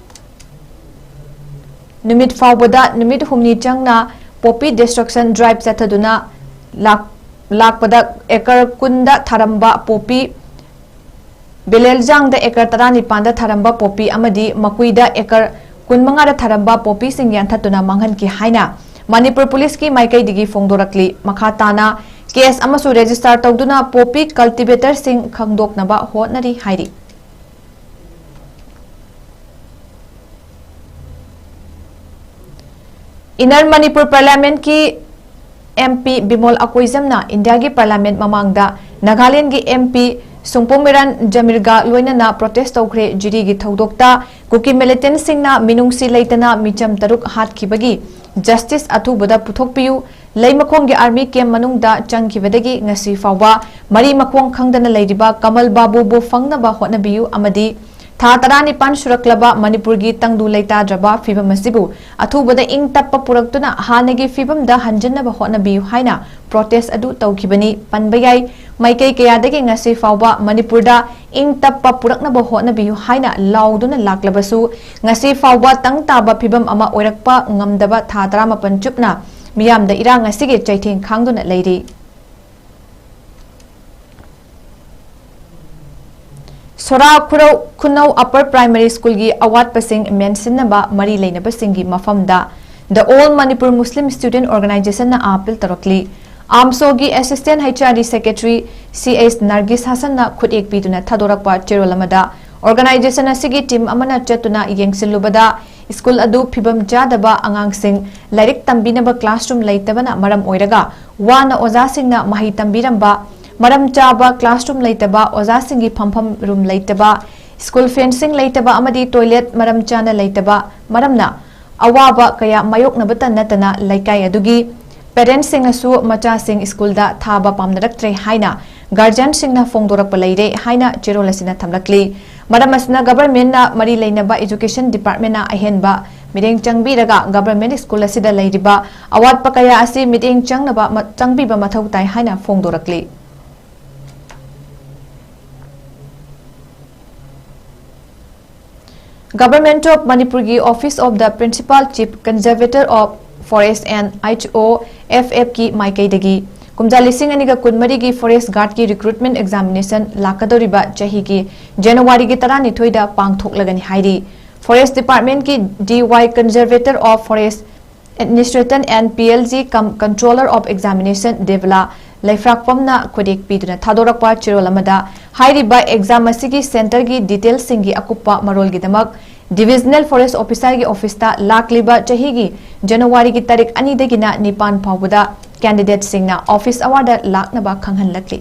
ꯅꯨꯃꯤꯠ ꯐꯥꯎꯕꯗ ꯅꯨꯃꯤꯠ ꯍꯨꯝꯅꯤ ꯆꯪꯅ poppy destruction drive ꯆꯠꯊꯗꯨꯅ ꯂꯥꯛ-, ꯂꯥꯛꯄꯗ acre ꯀꯨꯟꯗ ꯊꯥꯔꯝꯕ poppy, ꯕꯦꯂꯦꯜꯖꯥꯡꯗ acre ꯇꯔꯥꯅꯤꯄꯥꯟꯗ ꯊꯥꯔꯝꯕ poppy ꯑꯃꯗꯤ ꯃꯀꯨꯏꯗ acre ꯀꯨꯟꯃꯉꯥꯗ ꯊꯥꯔꯝꯕ poppyꯁꯤꯡ ꯌꯥꯟꯊꯠꯇꯨꯅ ꯃꯥꯡꯍꯟꯈꯤ ꯍꯥꯏꯅ ꯃꯅꯤꯄꯨꯔ ꯄꯨꯂꯤꯁꯀꯤ ꯃꯥꯏꯀꯩꯗꯒꯤ ꯐꯣꯡꯗꯣꯔꯛꯂꯤ꯫ ꯃꯈꯥ ꯇꯥꯅ case ꯑꯃꯁꯨ register ꯇꯧꯗꯨꯅ poppy cultivatorꯁꯤꯡ ꯈꯪꯗꯣꯛꯅꯕ ꯍꯣꯠꯅꯔꯤ ꯍꯥꯏꯔꯤ꯫ Inner Manipur Parliament ꯀꯤ M P ꯕꯤꯃꯣꯜ ꯑꯀꯣꯏꯖꯝꯅ ꯏꯟꯗꯤꯌꯥꯒꯤ Parliament ꯃꯃꯥꯡꯗ ꯅꯥꯒꯥꯂꯦꯟꯗꯒꯤ M P ꯁꯨꯡꯄꯣꯡꯃꯤꯔꯥꯟ ꯖꯃꯤꯔꯒ ꯂꯣꯏꯅꯅ protest ꯇꯧꯈ꯭ꯔꯦ꯫ ꯖꯤꯔꯤꯒꯤ ꯊꯧꯗꯣꯛꯇ ꯀꯨꯀꯤ militantꯁꯤꯡꯅ ꯃꯤꯅꯨꯡꯁꯤ ꯂꯩꯇꯅ ꯃꯤꯆꯝ ꯇꯔꯨꯛ ꯍꯥꯠꯈꯤꯕꯒꯤ justice ꯑꯊꯨꯕꯗ ꯄꯨꯊꯣꯛꯄꯤꯌꯨ, ꯂꯩꯃꯈꯣꯡꯒꯤ army camp ꯃꯅꯨꯡꯗ ꯆꯪꯈꯤꯕꯗꯒꯤ ꯉꯁꯤ ꯐꯥꯎꯕ ꯃꯔꯤ ꯃꯈꯣꯡ ꯈꯪꯗꯅ ꯂꯩꯔꯤꯕ ꯀꯃꯜ ꯕꯥꯕꯨꯕꯨ ꯐꯪꯅꯕ ꯍꯣꯠꯅꯕꯤꯌꯨ ꯑꯃꯗꯤ ꯊꯥ ꯇꯔꯥꯅꯤꯄꯥꯟ ꯁꯨꯔꯛꯂꯕ ꯃꯅꯤꯄꯨꯔꯒꯤ ꯇꯪꯗꯨ ꯂꯩꯇꯥꯗ꯭ꯔꯕ ꯐꯤꯕꯝ ꯑꯁꯤꯕꯨ ꯑꯊꯨꯕꯗ ꯏꯪ ꯇꯞꯄ ꯄꯨꯔꯛꯇꯨꯅ ꯍꯥꯟꯅꯒꯤ ꯐꯤꯕꯝꯗ ꯍꯟꯖꯤꯟꯅꯕ ꯍꯣꯠꯅꯕꯤꯌꯨ ꯍꯥꯏꯅ protest ꯑꯗꯨ ꯇꯧꯈꯤꯕꯅꯤ꯫ ꯄꯟꯕ ꯌꯥꯏ, ꯃꯥꯏꯀꯩ ꯀꯌꯥꯗꯒꯤ ꯉꯁꯤ ꯐꯥꯎꯕ ꯃꯅꯤꯄꯨꯔꯗ ꯏꯪ ꯇꯞꯄ ꯄꯨꯔꯛꯅꯕ ꯍꯣꯠꯅꯕꯤꯌꯨ ꯍꯥꯏꯅ ꯂꯥꯎꯗꯨꯅ ꯂꯥꯛꯂꯕꯁꯨ, ꯉꯁꯤ ꯐꯥꯎꯕ ꯇꯪ ꯇꯥꯕ ꯐꯤꯕꯝ ꯑꯃ ꯑꯣꯏꯔꯛꯄ ꯉꯝꯗꯕ ꯊꯥ ꯇꯔꯥꯃꯥꯄꯟ ꯆꯨꯞꯅ ꯃꯤꯌꯥꯝꯗ ꯏꯔꯥꯡ ꯑꯁꯤꯒꯤ ꯆꯩꯊꯦꯡ ꯈꯥꯡꯗꯨꯅ ꯂꯩꯔꯤ꯫ ꯁꯣꯔꯥ ꯈꯨꯔꯧ-, ꯈꯨꯅꯧ Upper Primary Schoolꯒꯤ ꯑꯋꯥꯠꯄꯁꯤꯡ ꯃꯦꯟꯁꯤꯟꯅꯕ ꯃꯔꯤ ꯂꯩꯅꯕꯁꯤꯡꯒꯤ ꯃꯐꯝꯗ The All Manipur Muslim Student Organizationꯅ appeal ꯇꯧꯔꯛꯂꯤ꯫ AMSOꯒꯤ Assistant HRD Secretary C H Nargis Hassanꯅ ꯈꯨꯠꯌꯦꯛ ꯄꯤꯗꯨꯅ ꯊꯥꯗꯣꯔꯛꯄ ꯆꯦꯔꯣꯜ ꯑꯃꯗ, organization ꯑꯁꯤꯒꯤ team ꯑꯃꯅ ꯆꯠꯇꯨꯅ ꯌꯦꯡꯁꯤꯜꯂꯨꯕꯗ, school ꯑꯗꯨ ꯐꯤꯕꯝ ꯆꯥꯗꯕ ꯑꯉꯥꯡꯁꯤꯡ ꯂꯥꯏꯔꯤꯛ ꯇꯝꯕꯤꯅꯕ classroom ꯂꯩꯇꯕꯅ ꯃꯔꯝ ꯑꯣꯏꯔꯒ ꯋꯥꯅ ꯑꯣꯖꯥꯁꯤꯡꯅ ꯃꯍꯩ ꯇꯝꯕꯤꯔꯝꯕ, ꯃꯔꯝ ꯆꯥꯕ classroom ꯂꯩꯇꯕ, ꯑꯣꯖꯥꯁꯤꯡꯒꯤ ꯐꯝꯐꯝ room ꯂꯩꯇꯕ, school fencing ꯂꯩꯇꯕ ꯑꯃꯗꯤ toilet ꯃꯔꯝ ꯆꯥꯅ ꯂꯩꯇꯕ ꯃꯔꯝꯅ ꯑꯋꯥꯕ ꯀꯌꯥ ꯃꯥꯌꯣꯛꯅꯕꯇ ꯅꯠꯇꯅ ꯂꯩꯀꯥꯏ ꯑꯗꯨꯒꯤ parentsꯁꯤꯡꯅꯁꯨ ꯃꯆꯥꯁꯤꯡ schoolꯗ ꯊꯥꯕ ꯄꯥꯝꯅꯔꯛꯇ꯭ꯔꯦ ꯍꯥꯏꯅ guardianꯁꯤꯡꯅ ꯐꯣꯡꯗꯣꯔꯛꯄ ꯂꯩꯔꯦ ꯍꯥꯏꯅ ꯆꯦꯔꯣꯜ ꯑꯁꯤꯅ ꯊꯝꯂꯛꯂꯤ꯫ ꯃꯔꯝ ꯑꯁꯤꯅ governmentꯅ ꯃꯔꯤ ꯂꯩꯅꯕ education departmentꯅ ꯑꯍꯦꯟꯕ ꯃꯤꯠꯌꯦꯡ ꯆꯪꯕꯤꯔꯒ government school ꯑꯁꯤꯗ ꯂꯩꯔꯤꯕ ꯑꯋꯥꯠꯄ ꯀꯌꯥ ꯑꯁꯤ ꯃꯤꯠꯌꯦꯡ ꯆꯪꯅꯕ ꯃ-, ꯆꯪꯕꯤꯕ ꯃꯊꯧ ꯇꯥꯏ ꯍꯥꯏꯅ ꯐꯣꯡꯗꯣꯔꯛꯂꯤ꯫ Government of Manipurꯒꯤ Office of the Principal Chief Conservator of Forest and H O F Fꯀꯤ ꯃꯥꯏꯀꯩꯗꯒꯤ ꯀꯨꯝꯖꯥ ꯂꯤꯁꯤꯡ ꯑꯅꯤꯒ ꯀꯨꯟꯃꯔꯤꯒꯤ Forest Guardꯀꯤ recruitment examination ꯂꯥꯛꯀꯗꯧꯔꯤꯕ ꯆꯍꯤꯒꯤ Januaryꯒꯤ ꯇꯔꯥꯅꯤꯊꯣꯏꯗ ꯄꯥꯡꯊꯣꯛꯂꯒꯅꯤ ꯍꯥꯏꯔꯤ꯫ Forest Departmentꯀꯤ D Y Conservator of Forest, Administrator and P L G cum Controller of Examination ꯗꯦꯕꯂꯥ ꯂꯩꯐ꯭ꯔꯥꯛꯄꯝꯅ ꯈꯨꯠꯌꯦꯛ ꯄꯤꯗꯨꯅ ꯊꯥꯗꯣꯔꯛꯄ ꯆꯦꯔꯣꯜ ꯑꯃꯗ ꯍꯥꯏꯔꯤꯕ exam ꯑꯁꯤꯒꯤ centreꯒꯤ detailsꯁꯤꯡꯒꯤ ꯑꯀꯨꯞꯄ ꯃꯔꯣꯜꯒꯤꯗꯃꯛ Divisional Forest Officerꯒꯤ officeꯇ ꯂꯥꯛꯂꯤꯕ ꯆꯍꯤꯒꯤ Januaryꯒꯤ ꯇꯥꯔꯤꯛ ꯑꯅꯤꯗꯒꯤꯅ ꯅꯤꯄꯥꯟ ꯐꯥꯎꯕꯗ candidateꯁꯤꯡꯅ office hourꯗ ꯂꯥꯛꯅꯕ ꯈꯪꯍꯜꯂꯛꯂꯤ꯫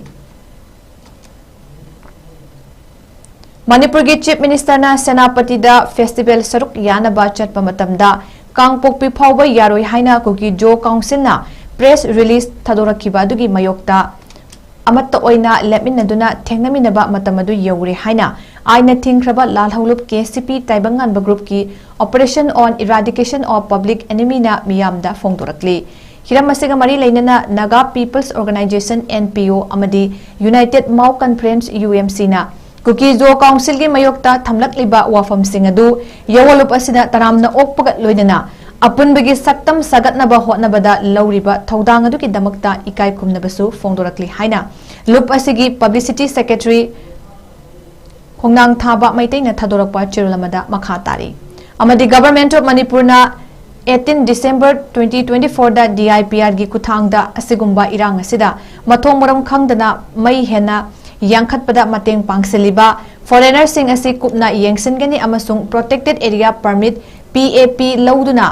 ꯃꯅꯤꯄꯨꯔꯒꯤ Chief Ministerꯅ ꯁꯦꯅꯥꯄꯇꯤꯗ festival ꯁꯔꯨꯛ ꯌꯥꯅꯕ ꯆꯠꯄ ꯃꯇꯝꯗ ꯀꯥꯡꯄꯣꯛꯄꯤ ꯐꯥꯎꯕ ꯌꯥꯔꯣꯏ ꯍꯥꯏꯅ ꯀꯨꯀꯤ ꯖꯣ councilꯅ press release ꯊꯥꯗꯣꯔꯛꯈꯤꯕ ꯑꯗꯨꯒꯤ ꯃꯥꯌꯣꯛꯇ ꯑꯃꯠꯇ ꯑꯣꯏꯅ ꯂꯦꯞꯃꯤꯟꯅꯗꯨꯅ ꯊꯦꯡꯅꯃꯤꯟꯅꯕ ꯃꯇꯝ ꯑꯗꯨ ꯌꯧꯔꯦ ꯍꯥꯏꯅ ꯑꯥꯏꯟꯅ ꯊꯤꯡꯈ꯭ꯔꯕ ꯂꯥꯜꯍꯧꯂꯨꯞ K C P ꯇꯥꯏꯕꯪꯉꯥꯟꯕ ꯒ꯭ꯔꯨꯞꯀꯤ Operation on Eradication of Public Enemyꯅ ꯃꯤꯌꯥꯝꯗ ꯐꯣꯡꯗꯣꯔꯛꯂꯤ꯫ ꯍꯤꯔꯝ ꯑꯁꯤꯒ ꯃꯔꯤ ꯂꯩꯅꯅ Naga People's Organization, N P O, ꯑꯃꯗꯤ United Mao Conference, U M Cꯅ ꯀꯨꯀꯤ ꯖꯣ ꯀꯥꯎꯟꯁꯤꯜꯒꯤ ꯃꯥꯌꯣꯛꯇ ꯊꯝꯂꯛꯂꯤꯕ ꯋꯥꯐꯝꯁꯤꯡ ꯑꯗꯨ ꯌꯥꯋꯣꯂꯨꯞ ꯑꯁꯤꯗ ꯇꯔꯥꯝꯅ ꯑꯣꯛꯄꯒ ꯂꯣꯏꯅꯅ ꯑꯄꯨꯟꯕꯒꯤ ꯁꯛꯇꯝ ꯁꯥꯒꯠꯅꯕ ꯍꯣꯠꯅꯕꯗ ꯂꯧꯔꯤꯕ ꯊꯧꯗꯥꯡ ꯑꯗꯨꯒꯤꯗꯃꯛꯇ ꯏꯀꯥꯏ ꯈꯨꯝꯅꯕꯁꯨ ꯐꯣꯡꯗꯣꯔꯛꯂꯤ ꯍꯥꯏꯅ ꯂꯨꯞ ꯑꯁꯤꯒꯤ publicity secretary ꯈꯣꯡꯅꯥꯡ ꯊꯥꯕ ꯃꯩꯇꯩꯅ ꯊꯥꯗꯣꯔꯛꯄ ꯆꯦꯔꯣꯜ ꯑꯃꯗ ꯃꯈꯥ ꯇꯥꯔꯤ꯫ ꯑꯃꯗꯤ Government of ꯃꯅꯤꯄꯨꯔꯅ eighteen December twenty twenty-fourꯗ D I P Rꯒꯤ ꯈꯨꯠꯊꯥꯡꯗ ꯑꯁꯤꯒꯨꯝꯕ ꯏꯔꯥꯡ ꯑꯁꯤꯗ ꯃꯊꯣꯡ ꯃꯔꯝ ꯈꯪꯗꯅ ꯃꯩ ꯍꯦꯟꯅ ꯌꯥꯡꯈꯠꯄꯗ ꯃꯇꯦꯡ ꯄꯥꯡꯁꯤꯜꯂꯤꯕ foreignerꯁꯤꯡ ꯑꯁꯤ ꯀꯨꯞꯅ ꯌꯦꯡꯁꯤꯟꯒꯅꯤ ꯑꯃꯁꯨꯡ Protected Area Permit, P A P, ꯂꯧꯗꯨꯅ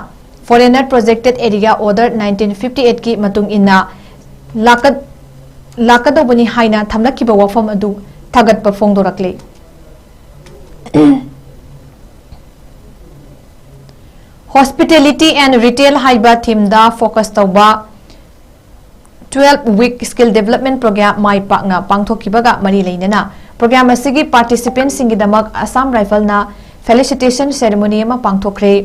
Foreigner Protected Area Order nineteen fifty eightꯀꯤ ꯃꯇꯨꯡ ꯏꯟꯅ ꯂꯥꯛꯀ-, ꯂꯥꯛꯀꯗꯧꯕꯅꯤ ꯍꯥꯏꯅ ꯊꯝꯂꯛꯈꯤꯕ ꯋꯥꯐꯝ ꯑꯗꯨ ꯊꯥꯒꯠꯄ ꯐꯣꯡꯗꯣꯔꯛꯂꯤ꯫ Hospitality and Retail ꯍꯥꯏꯕ themeꯗ focus ꯇꯧꯕ twelve week skill development program ꯃꯥꯏ ꯄꯥꯛꯅ ꯄꯥꯡꯊꯣꯛꯈꯤꯕꯒ ꯃꯔꯤ ꯂꯩꯅꯅ program ꯑꯁꯤꯒꯤ participantꯁꯤꯡꯒꯤꯗꯃꯛ Assam Riflesꯅ felicitation ceremony ꯑꯃ ꯄꯥꯡꯊꯣꯛꯈ꯭ꯔꯦ꯫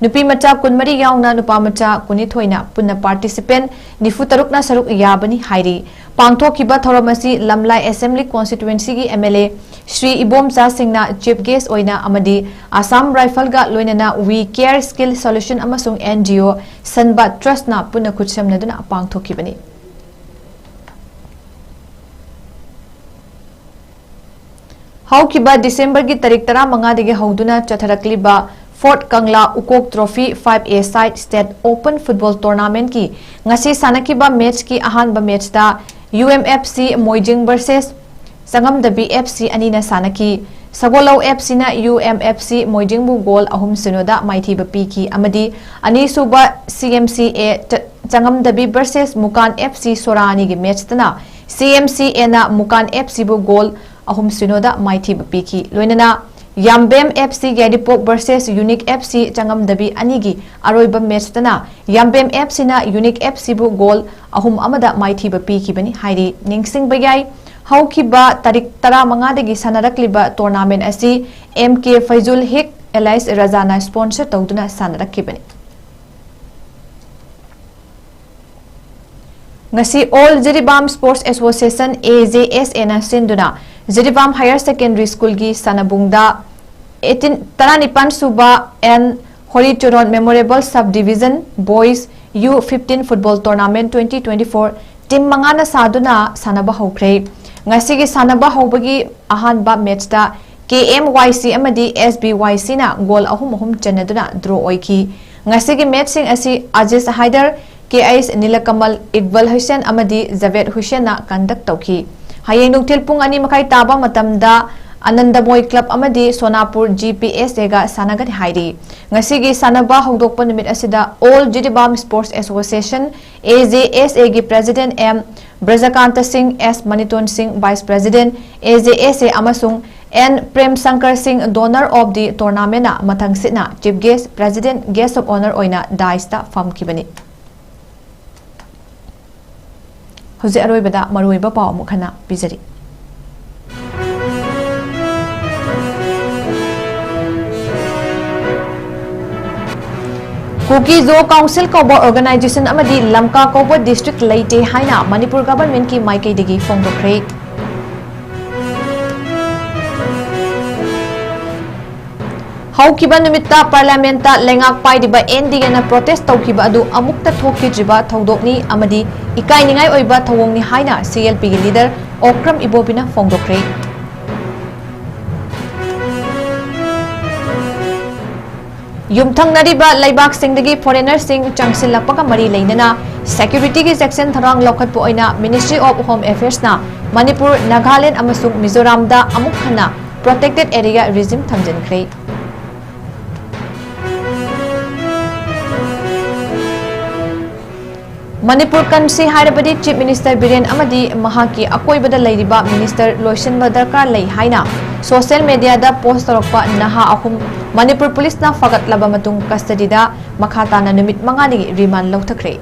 ꯅꯨꯄꯤ ꯃꯆꯥ ꯀꯨꯟꯃꯔꯤ ꯌꯥꯎꯅ ꯅꯨꯄꯥ ꯃꯆꯥ ꯀꯨꯟꯅꯤꯊꯣꯏꯅ ꯄꯨꯟꯅ participant ꯅꯤꯐꯨ ꯇꯔꯨꯛꯅ ꯁꯔꯨꯛ ꯌꯥꯕꯅꯤ ꯍꯥꯏꯔꯤ꯫ ꯄꯥꯡꯊꯣꯛꯈꯤꯕ ꯊꯧꯔꯝ ꯑꯁꯤ ꯂꯝꯂꯥꯏ Assembly Constituencyꯒꯤ M L A Shri Ibomcha ꯁꯤꯡꯅ chief guest ꯑꯣꯏꯅ ꯑꯃꯗꯤ Assam Riflesꯒ ꯂꯣꯏꯅꯅ We Care Skill Solution ꯑꯃꯁꯨꯡ N G O Sanba Trustꯅ ꯄꯨꯟꯅ ꯈꯨꯠꯁꯝꯅꯗꯨꯅ ꯄꯥꯡꯊꯣꯛꯈꯤꯕꯅꯤ꯫ ꯍꯧꯈꯤꯕ Decemberꯒꯤ ꯇꯥꯔꯤꯛ ꯇꯔꯥꯃꯉꯥꯗꯒꯤ ꯍꯧꯗꯨꯅ ꯆꯠꯊꯔꯛꯂꯤꯕ Fourth Kangla Ukok Trophy five A side State Open Football Tournamentꯀꯤ ꯉꯁꯤ ꯁꯥꯟꯅꯈꯤꯕ matchꯀꯤ ꯑꯍꯥꯟꯕ matchꯇ U M F C ꯃꯣꯏꯖꯤꯡ versus ꯆꯉꯝꯗꯕꯤ F C ꯑꯅꯤꯅ ꯁꯥꯟꯅꯈꯤ꯫ ꯁꯒꯣꯜꯂꯧ F Cꯅ U M F C ꯃꯣꯏꯖꯤꯡꯕꯨ goal ꯑꯍꯨꯝ ꯁꯤꯅꯣꯗ ꯃꯥꯏꯊꯤꯕ ꯄꯤꯈꯤ ꯑꯃꯗꯤ ꯑꯅꯤꯁꯨꯕ C M C A ꯆ-, ꯆꯉꯝꯗꯕꯤ versus ꯃꯨꯀꯥꯟ F C ꯁꯣꯔꯥ ꯑꯅꯤꯒꯤ matchꯇꯅ C M C Aꯅ ꯃꯨꯀꯥꯟ F Cꯕꯨ goal ꯑꯍꯨꯝ ꯁꯤꯅꯣꯗ ꯃꯥꯏꯊꯤꯕ ꯄꯤꯈꯤ꯫ ꯂꯣꯏꯅꯅ ꯌꯥꯝꯕꯦꯝ F C ꯌꯥꯏꯔꯤꯄꯣꯛ versus Unique F C ꯆꯉꯝꯗꯕꯤ ꯑꯅꯤꯒꯤ ꯑꯔꯣꯏꯕ matchꯇꯅ ꯌꯥꯝꯕꯦꯝ F Cꯅ Unique F Cꯕꯨ goal ꯑꯍꯨꯝ ꯑꯃꯗ ꯃꯥꯏꯊꯤꯕ ꯄꯤꯈꯤꯕꯅꯤ ꯍꯥꯏꯔꯤ꯫ ꯅꯤꯡꯁꯤꯡꯕ ꯌꯥꯏ, ꯍꯧꯈꯤꯕ ꯇꯥꯔꯤꯛ ꯇꯔꯥꯃꯉꯥꯗꯒꯤ ꯁꯥꯟꯅꯔꯛꯂꯤꯕ tournament ꯑꯁꯤ M K Faizul Haque alias ꯔꯖꯥꯅ sponsor ꯇꯧꯗꯨꯅ ꯁꯥꯟꯅꯔꯛꯈꯤꯕꯅꯤ꯫ ꯉꯁꯤ All Jiribam Sports Association, A J S A ꯅ ꯁꯤꯟꯗꯨꯅ Jiribam Higher Secondary School ꯒꯤ ꯁꯥꯟꯅꯕꯨꯡꯗ eighteen, ꯇꯔꯥꯅꯤꯄꯥꯟ ꯁꯨꯕ N Hori Charan Memorial Sub Division Boys U fifteen Football Tournament twenty twenty-four team ꯃꯉꯥꯅ ꯁꯥꯗꯨꯅ ꯁꯥꯟꯅꯕ ꯍꯧꯈ꯭ꯔꯦ꯫ ꯉꯁꯤꯒꯤ ꯁꯥꯟꯅꯕ ꯍꯧꯕꯒꯤ ꯑꯍꯥꯟꯕ match ꯇ K M Y C ꯑꯃꯗꯤ S B Y C ꯅ goal ꯑꯍꯨꯝ ꯑꯍꯨꯝ ꯆꯟꯅꯗꯨꯅ draw ꯑꯣꯏꯈꯤ꯫ ꯉꯁꯤꯒꯤ match ꯁꯤꯡ ꯑꯁꯤ ꯑꯖꯤꯖ ꯍꯥꯏꯗꯔ, K H ꯅꯤꯂꯀꯃꯜ, ꯏꯛꯕꯥꯜ ꯍꯨꯁꯦꯟ ꯑꯃꯗꯤ ꯖꯥꯚꯦꯗ ꯍꯨꯁꯦꯟꯅ conduct ꯇꯧꯈꯤ꯫ ꯍꯌꯦꯡ ꯅꯨꯡꯊꯤꯜ ꯄꯨꯡ ꯑꯅꯤ ꯃꯈꯥꯏ ꯇꯥꯕ ꯃꯇꯝꯗ ꯑꯅꯟꯗꯃꯣꯏ club ꯑꯃꯗꯤ ꯁꯣꯅꯥꯄꯨꯔ G P S A ꯒ ꯁꯥꯟꯅꯒꯅꯤ ꯍꯥꯏꯔꯤ꯫ ꯉꯁꯤꯒꯤ ꯁꯥꯟꯅꯕ ꯍꯧꯗꯣꯛꯄ ꯅꯨꯃꯤꯠ ꯑꯁꯤꯗ All Jiribam Sports Association, A J S A ꯒꯤ president M ꯕ꯭ꯔꯖꯀꯥꯟꯇ ꯁꯤꯡ, S ꯃꯅꯤꯇꯣꯟ ꯁꯤꯡ, vice president, A J S A, ꯑꯃꯁꯨꯡ N ꯄ꯭ꯔꯦꯝ ꯁꯪꯀꯔ ꯁꯤꯡ, donor of the tournament ꯅ ꯃꯊꯪꯁꯤꯠꯅ chief guest, president, guest of honour ꯑꯣꯏꯅ dais ꯇ ꯐꯝꯈꯤꯕꯅꯤ꯫ ꯍꯧꯖꯤꯛ ꯑꯔꯣꯏꯕꯗ ꯃꯔꯨꯑꯣꯏꯕ ꯄꯥꯎ ꯑꯃꯨꯛ ꯍꯟꯅ ꯄꯤꯖꯔꯤ꯫ Kuki-Zo Council ꯀꯧꯕ organization ꯑꯃꯗꯤ ꯂꯝꯀꯥ ꯀꯧꯕ district ꯂꯩꯇꯦ ꯍꯥꯏꯅ ꯃꯅꯤꯄꯨꯔ government ꯀꯤ ꯃꯥꯏꯀꯩꯗꯒꯤ ꯐꯣꯡꯗꯣꯛꯈ꯭ꯔꯦ꯫ ꯍꯧꯈꯤꯕ ꯅꯨꯃꯤꯠꯇ parliament ꯇ ꯂꯩꯉꯥꯛ ꯄꯥꯏꯔꯤꯕ N D A ꯅ protest ꯇꯧꯈꯤꯕ ꯑꯗꯨ ꯑꯃꯨꯛꯇ ꯊꯣꯛꯈꯤꯗ꯭ꯔꯤꯕ ꯊꯧꯗꯣꯛꯅꯤ ꯑꯃꯗꯤ ꯏꯀꯥꯏꯅꯤꯡꯉꯥꯏ ꯑꯣꯏꯕ ꯊꯧꯑꯣꯡꯅꯤ ꯍꯥꯏꯅ C L P ꯒꯤ leader ꯑꯣꯀ꯭ꯔꯝ ꯏꯕꯣꯕꯤꯅ ꯐꯣꯡꯗꯣꯛꯈ꯭ꯔꯦ꯫ ꯌꯨꯝꯊꯪꯅꯔꯤꯕ ꯂꯩꯕꯥꯛꯁꯤꯡꯗꯒꯤ foreigner ꯁꯤꯡ ꯆꯪꯁꯤꯜꯂꯛꯄꯒ ꯃꯔꯤ ꯂꯩꯅꯅ security ꯒꯤ ꯆꯦꯛꯁꯤꯟ ꯊꯧꯔꯥꯡ ꯂꯧꯈꯠꯄ ꯑꯣꯏꯅ Ministry of Home Affairs ꯅ ꯃꯅꯤꯄꯨꯔ, ꯅꯥꯒꯥꯂꯦꯟꯗ ꯑꯃꯁꯨꯡ ꯃꯤꯖꯣꯔꯥꯝꯗ ꯑꯃꯨꯛ ꯍꯟꯅ protected area regime ꯊꯝꯖꯤꯟꯈ꯭ꯔꯦ꯫ ꯃꯅꯤꯄꯨꯔ ꯀꯟꯁꯤ ꯍꯥꯏꯔꯕꯗꯤ Chief Minister ꯕꯤꯔꯦꯟ ꯑꯃꯗꯤ ꯃꯍꯥꯛꯀꯤ ꯑꯀꯣꯏꯕꯗ ꯂꯩꯔꯤꯕ minister ꯂꯣꯏꯁꯤꯟꯕ ꯗꯔꯀꯥꯔ ꯂꯩ ꯍꯥꯏꯅ social media ꯗ post ꯇꯧꯔꯛꯄ ꯅꯍꯥ ꯑꯍꯨꯝ ꯃꯅꯤꯄꯨꯔ ꯄꯨꯂꯤꯁꯅ ꯐꯒꯠꯂꯕ ꯃꯇꯨꯡ custody ꯗ ꯃꯈꯥ ꯇꯥꯅ ꯅꯨꯃꯤꯠ ꯃꯉꯥꯅꯤꯒꯤ remand ꯂꯧꯊꯈ꯭ꯔꯦ꯫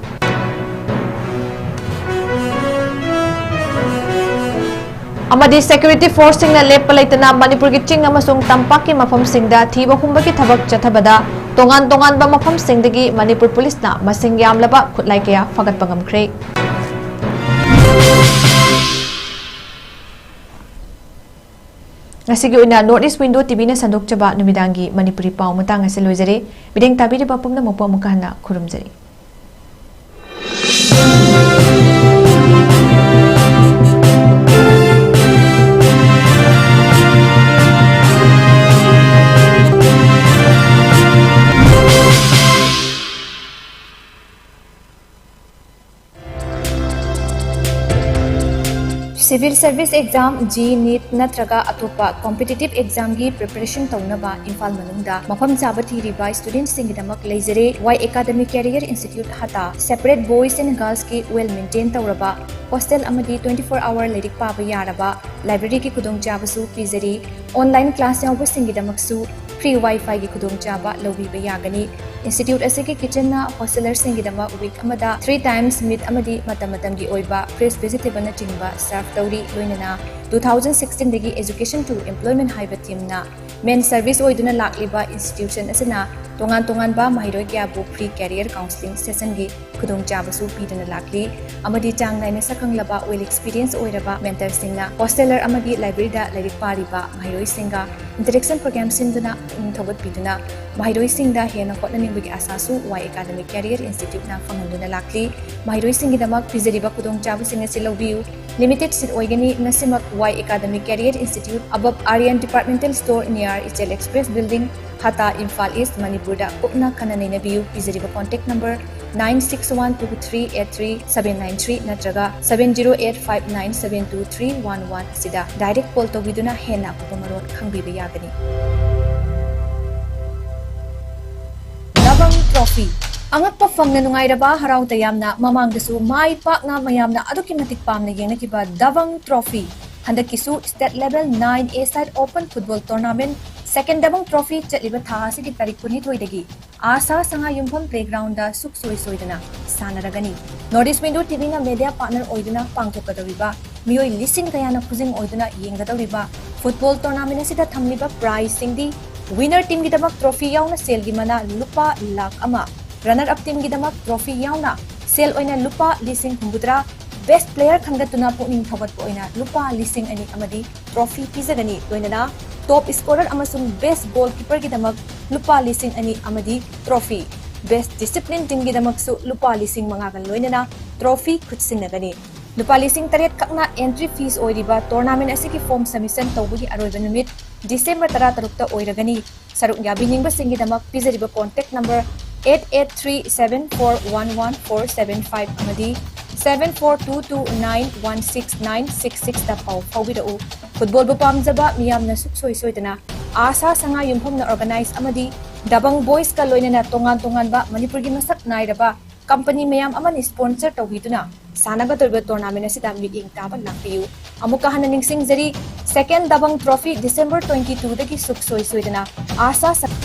ꯑꯃꯗꯤ security forceꯁꯤꯡꯅ ꯂꯦꯞꯄ ꯂꯩꯇꯅ ꯃꯅꯤꯄꯨꯔꯒꯤ ꯆꯤꯡ ꯑꯃꯁꯨꯡ ꯇꯝꯄꯥꯛꯀꯤ ꯃꯐꯝꯁꯤꯡꯗ ꯊꯤꯕ ꯍꯨꯝꯕꯒꯤ ꯊꯕꯛ ꯆꯠꯊꯕꯗ ꯇꯣꯉꯥꯟ ꯇꯣꯉꯥꯟꯕ ꯃꯐꯝꯁꯤꯡꯗꯒꯤ ꯃꯅꯤꯄꯨꯔ ꯄꯨꯂꯤꯁꯅ ꯃꯁꯤꯡ ꯌꯥꯝꯂꯕ ꯈꯨꯠꯂꯥꯏ ꯀꯌꯥ ꯐꯒꯠꯄ ꯉꯝꯈ꯭ꯔꯦ꯫ ꯉꯁꯤꯒꯤ ꯑꯣꯏꯅ North East Window TVꯅ ꯁꯟꯗꯣꯛꯆꯕ ꯅꯨꯃꯤꯗꯥꯡꯒꯤ ꯃꯅꯤꯄꯨꯔꯤ ꯄꯥꯎ ꯃꯇꯥꯡ ꯑꯁꯤ ꯂꯣꯏꯖꯔꯦ꯫ ꯃꯤꯠꯌꯦꯡ ꯇꯥꯕꯤꯔꯤꯕ ꯄꯨꯝꯅꯃꯛꯄꯨ ꯑꯃꯨꯛꯀ ꯍꯟꯅ ꯈꯨꯔꯨꯝꯖꯔꯤ꯫ Civil Service Exam, JEE, NEET ꯅꯠꯇ꯭ꯔꯒ ꯑꯇꯣꯞꯄ competitive examꯒꯤ preparation ꯇꯧꯅꯕ ꯏꯝꯐꯥꯜ ꯃꯅꯨꯡꯗ ꯃꯐꯝ ꯆꯥꯕ ꯊꯤꯔꯤꯕ studentꯁꯤꯡꯒꯤꯗꯃꯛ ꯂꯩꯖꯔꯦ꯫ Y Academy Career Institute ꯍꯇꯥ꯫ Separate boys and girlsꯀꯤ well maintain ꯇꯧꯔꯕ hostel ꯑꯃꯗꯤ twenty four hour ꯂꯥꯏꯔꯤꯛ ꯄꯥꯕ ꯌꯥꯔꯕ libraryꯒꯤ ꯈꯨꯗꯣꯡꯆꯥꯕꯁꯨ ꯄꯤꯖꯔꯤ꯫ Online class ꯌꯥꯎꯕꯁꯤꯡꯒꯤꯗꯃꯛꯁꯨ free Wi-Fiꯒꯤ ꯈꯨꯗꯣꯡꯆꯥꯕ ꯂꯧꯕꯤꯕ ꯌꯥꯒꯅꯤ꯫ Institute ꯑꯁꯤꯒꯤ kitchenꯅ hostelerꯁꯤꯡꯒꯤꯗꯃꯛ week ꯑꯃꯗ three times meat ꯑꯃꯗꯤ ꯃꯇꯝ ꯃꯇꯝꯒꯤ ꯑꯣꯏꯕ fresh vegetableꯅꯆꯤꯡꯕ serve ꯇꯧꯔꯤ꯫ ꯂꯣꯏꯅꯅ two thousand sixteenꯗꯒꯤ Education to Employment ꯍꯥꯏꯕ themeꯅ main service ꯑꯣꯏꯗꯨꯅ ꯂꯥꯛꯂꯤꯕ institution ꯑꯁꯤꯅ ꯇꯣꯉꯥꯟ ꯇꯣꯉꯥꯟꯕ ꯃꯍꯩꯔꯣꯏ ꯀꯌꯥꯕꯨ free career counselling sessionꯒꯤ ꯈꯨꯗꯣꯡꯆꯥꯕꯁꯨ ꯄꯤꯗꯨꯅ ꯂꯥꯛꯂꯤ꯫ ꯑꯃꯗꯤ ꯆꯥꯡ ꯅꯥꯏꯅ ꯁꯛꯈꯪꯂꯕ, well experience ꯑꯣꯏꯔꯕ mentorꯁꯤꯡꯅ hosteler ꯑꯃꯗꯤ libraryꯗ ꯂꯥꯏꯔꯤꯛ ꯄꯥꯔꯤꯕ ꯃꯍꯩꯔꯣꯏꯁꯤꯡꯒ interaction program ꯁꯤꯟꯗꯨꯅ ꯄꯨꯛꯅꯤꯡ ꯊꯧꯒꯠꯄꯤꯗꯨꯅ ꯃꯍꯩꯔꯣꯏꯁꯤꯡꯗ ꯍꯦꯟꯅ ꯍꯣꯠꯅꯅꯤꯡꯕꯒꯤ ꯑꯥꯁꯥꯁꯨ Y Academy Career Instituteꯅ ꯐꯪꯍꯟꯗꯨꯅ ꯂꯥꯛꯂꯤ꯫ ꯃꯍꯩꯔꯣꯏꯁꯤꯡꯒꯤꯗꯃꯛ ꯄꯤꯖꯔꯤꯕ ꯈꯨꯗꯣꯡꯆꯥꯕꯁꯤꯡ ꯑꯁꯤ ꯂꯧꯕꯤꯌꯨ꯫ Limited seat ꯑꯣꯏꯒꯅꯤ꯫ ꯉꯁꯤꯃꯛ Y Academy Career Institute, above Aryan Departmental Store, near Ichel Express Building, Hatta, Imphal east, ꯃꯅꯤꯄꯨꯔꯗ ꯀꯨꯞꯅ ꯈꯟꯅ ꯅꯩꯅꯕꯤꯌꯨ꯫ ꯄꯤꯖꯔꯤꯕ contact number nine six one two three eight three seven nine three ꯅꯠꯇ꯭ꯔꯒ seven zero eight five nine seven two three one one ꯑꯁꯤꯗ direct call ꯇꯧꯕꯤꯗꯨꯅ ꯍꯦꯟꯅ ꯑꯀꯨꯞꯄ ꯃꯔꯣꯜ ꯈꯪꯕꯤꯕ ꯌꯥꯒꯅꯤ꯫ Dabang Trophy꯫ ꯑꯉꯛꯄ ꯐꯪꯅ ꯅꯨꯡꯉꯥꯏꯔꯕ, ꯍꯔꯥꯎ ꯇꯌꯥꯝꯅ ꯃꯃꯥꯡꯗꯁꯨ ꯃꯥꯏ ꯄꯥꯛꯅ ꯃꯌꯥꯝꯅ ꯑꯗꯨꯛꯀꯤ ꯃꯇꯤꯛ ꯄꯥꯝꯅ ꯌꯦꯡꯅꯈꯤꯕ Dabang Trophy ꯍꯟꯗꯛꯀꯤꯁꯨ State Level nine A-side Open Football Tournament Second Dabang Trophy ꯆꯠꯂꯤꯕ ꯊꯥ ꯑꯁꯤꯒꯤ ꯇꯥꯔꯤꯛ ꯀꯨꯟꯅꯤꯊꯣꯏꯗꯒꯤ ꯑꯥꯁꯥ ꯁꯉꯥꯏꯌꯨꯝꯐꯝ Playgroundꯗ ꯁꯨꯛꯁꯣꯏ ꯁꯣꯏꯗꯅ ꯁꯥꯟꯅꯔꯒꯅꯤ꯫ North East Window TVꯅ media partner ꯑꯣꯏꯗꯨꯅ ꯄꯥꯡꯊꯣꯛꯀꯗꯧꯔꯤꯕ ꯃꯤꯑꯣꯏ ꯂꯤꯁꯤꯡ ꯀꯌꯥꯅ ꯈꯨꯖꯤꯡ ꯑꯣꯏꯗꯨꯅ ꯌꯦꯡꯒꯗꯧꯔꯤꯕ ꯐꯨꯠꯕꯣꯜ ꯇꯣꯔꯅꯥꯃꯦꯟ ꯑꯁꯤꯗ ꯊꯝꯂꯤꯕ ꯄ꯭ꯔꯥꯏꯖꯁꯤꯡꯗꯤ: ꯋꯤꯅꯔ ꯇꯤꯝꯒꯤꯗꯃꯛ ꯇ꯭ꯔꯣꯐꯤ ꯌꯥꯎꯅ ꯁꯦꯜꯒꯤ ꯃꯅꯥ ꯂꯨꯄꯥ ꯂꯥꯈ ꯑꯃ, ꯔꯟꯅꯔ ꯑꯞ ꯇꯤꯝꯒꯤꯗꯃꯛ ꯇ꯭ꯔꯣꯐꯤ ꯌꯥꯎꯅ ꯁꯦꯜ ꯑꯣꯏꯅ ꯂꯨꯄꯥ ꯂꯤꯁꯤꯡ ꯍꯨꯝꯐꯨꯇꯔꯥ, ꯕꯦꯁ ꯄ꯭ꯂꯦꯌꯔ ꯈꯟꯒꯠꯇꯨꯅ ꯄꯨꯛꯅꯤꯡ ꯊꯧꯒꯠꯄ ꯑꯣꯏꯅ ꯂꯨꯄꯥ ꯂꯤꯁꯤꯡ ꯑꯅꯤ ꯑꯃꯗꯤ ꯇ꯭ꯔꯣꯐꯤ ꯄꯤꯖꯒꯅꯤ꯫ ꯂꯣꯏꯅꯅ ꯇꯣꯞ ꯁ꯭ꯀꯣꯔꯔ ꯑꯃꯁꯨꯡ ꯕꯦꯁ ꯒꯣꯜꯀꯤꯄꯔꯒꯤꯗꯃꯛ ꯂꯨꯄꯥ ꯂꯤꯁꯤꯡ ꯑꯅꯤ ꯑꯃꯗꯤ ꯇ꯭ꯔꯣꯐꯤ, ꯕꯦꯁ ꯗꯤꯁꯤꯄ꯭ꯂꯤꯟ ꯇꯤꯝꯒꯤꯗꯃꯛꯁꯨ ꯂꯨꯄꯥ ꯂꯤꯁꯤꯡ ꯃꯉꯥꯒ ꯂꯣꯏꯅꯅ ꯇ꯭ꯔꯣꯐꯤ ꯈꯨꯠꯁꯤꯟꯅꯒꯅꯤ꯫ ꯂꯨꯄꯥ ꯂꯤꯁꯤꯡ ꯇꯔꯦꯠ ꯈꯛꯅ ꯑꯦꯟꯇ꯭ꯔꯤ ꯐꯤꯁ ꯑꯣꯏꯔꯤꯕ ꯇꯣꯔꯅꯥꯃꯦꯟ ꯑꯁꯤꯒꯤ ꯐꯣꯔꯝ ꯁꯕꯃꯤꯁꯟ ꯇꯧꯕꯒꯤ ꯑꯔꯣꯏꯕ ꯅꯨꯃꯤꯠ ꯗꯤꯁꯦꯝꯕꯔ ꯇꯔꯥꯇꯔꯨꯛꯇ ꯑꯣꯏꯔꯒꯅꯤ꯫ ꯁꯔꯨꯛ ꯌꯥꯕꯤꯅꯤꯡꯕꯁꯤꯡꯒꯤꯗꯃꯛ ꯄꯤꯖꯔꯤꯕ contact number eight eight three seven four one one four seven five ꯑꯃꯗꯤ seven four two two nine one six nine six sixꯇ ꯄꯥꯎ ꯐꯥꯎꯕꯤꯔꯛꯎ꯫ ꯐꯨꯠꯕꯣꯜꯕꯨ ꯄꯥꯝꯖꯕ ꯃꯤꯌꯥꯝꯅ ꯁꯨꯛꯁꯣꯏ ꯁꯣꯏꯗꯅ ꯑꯥꯁꯥ ꯁꯉꯥꯏ ꯌꯨꯝꯐꯝꯅ ꯑꯣꯔꯒꯅꯥꯏꯖ ꯑꯃꯗꯤ ꯗꯕꯪ ꯕꯣꯏꯁꯀ ꯂꯣꯏꯅꯅ ꯇꯣꯉꯥꯟ ꯇꯣꯉꯥꯟꯕ ꯃꯅꯤꯄꯨꯔꯒꯤ ꯃꯁꯛ ꯅꯥꯏꯔꯕ ꯀꯝꯄꯅꯤ ꯃꯌꯥꯝ ꯑꯃꯅ ꯁ꯭ꯄꯣꯟꯁꯔ ꯇꯧꯕꯤꯗꯨꯅ ꯁꯥꯟꯅꯒꯗꯧꯔꯤꯕ ꯇꯣꯔꯅꯥꯃꯦꯟ ꯑꯁꯤꯗ ꯃꯤꯠꯌꯦꯡ ꯇꯥꯕ ꯂꯥꯛꯄꯤꯌꯨ꯫ ꯑꯃꯨꯛꯀ ꯍꯟꯅ ꯅꯤꯡꯁꯤꯡꯖꯔꯤ, ꯁꯦꯀꯦꯟ ꯗꯕꯪ ꯇ꯭ꯔꯣꯐꯤ ꯗꯤꯁꯦꯝꯕꯔ twenty twoꯗꯒꯤ ꯁꯨꯛꯁꯣꯏ ꯁꯣꯏꯗꯅ ꯑꯥꯁꯥ ꯁ-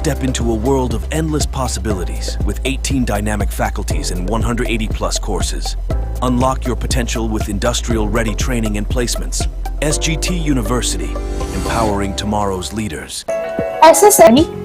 Step into a world of endless possibilities with eighteen dynamic faculties and one hundred eighty plus courses. Unlock your potential with industrial ready training and placements. S G T University, empowering tomorrow's leaders. S S M E